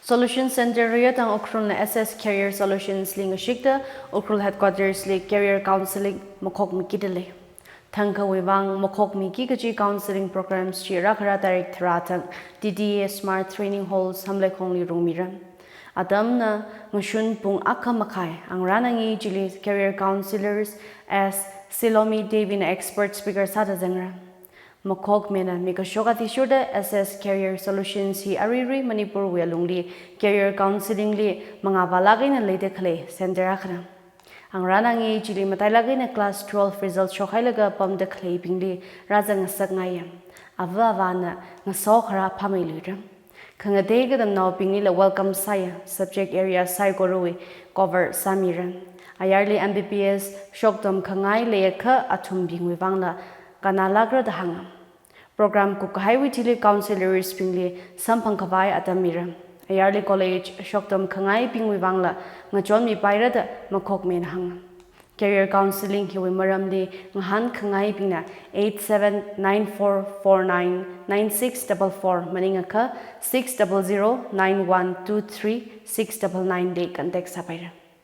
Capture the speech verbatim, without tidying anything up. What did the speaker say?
Solution Center riyatang Ukhrulna S S Career Solutions li ngashikta Ukhrul Headquarters li Career Counseling makhokmikida lei. Thangkhawui vang makhokmiki kaji counseling programs chi rākhara tarik tharā thang T T A Smart Training Hall Samleikhongli rungmiram. Atamna ngashun pung akha makhai, angrān angi chili Career Counselors S Silomi Devi na expert speaker sāda zangra. Makhokmina mikashok athishurda S S Career Solutions hi aruirui Manipurwui alungli career counseling li mangā vālāk eina leida khalei center akhana. Angrān angi chili matailāk eina class twelve result shokhailaga pamda khaleibingli rāzangngasakngaiya. Ava avāna ngasokhara phāmeiluira. Khangatei katamnaobinglila welcome sāya, subject area saikorawui cover sāmira. Ayarli M B B S shoktam khangai leiakha athumbingwui vangla kannālākra da hānga. Program kupkahaiwui thili counselors bingli samphang khavai atam mira. Ayarli college shoktam khangaibingwui vangla ngachonmipaira da makhokmina hānga. Career counseling hiwui maramli ngahānkhangaibingna eight seven nine four four nine nine six double four maningakha six double zero nine one two three six double nine li contact sāpaira.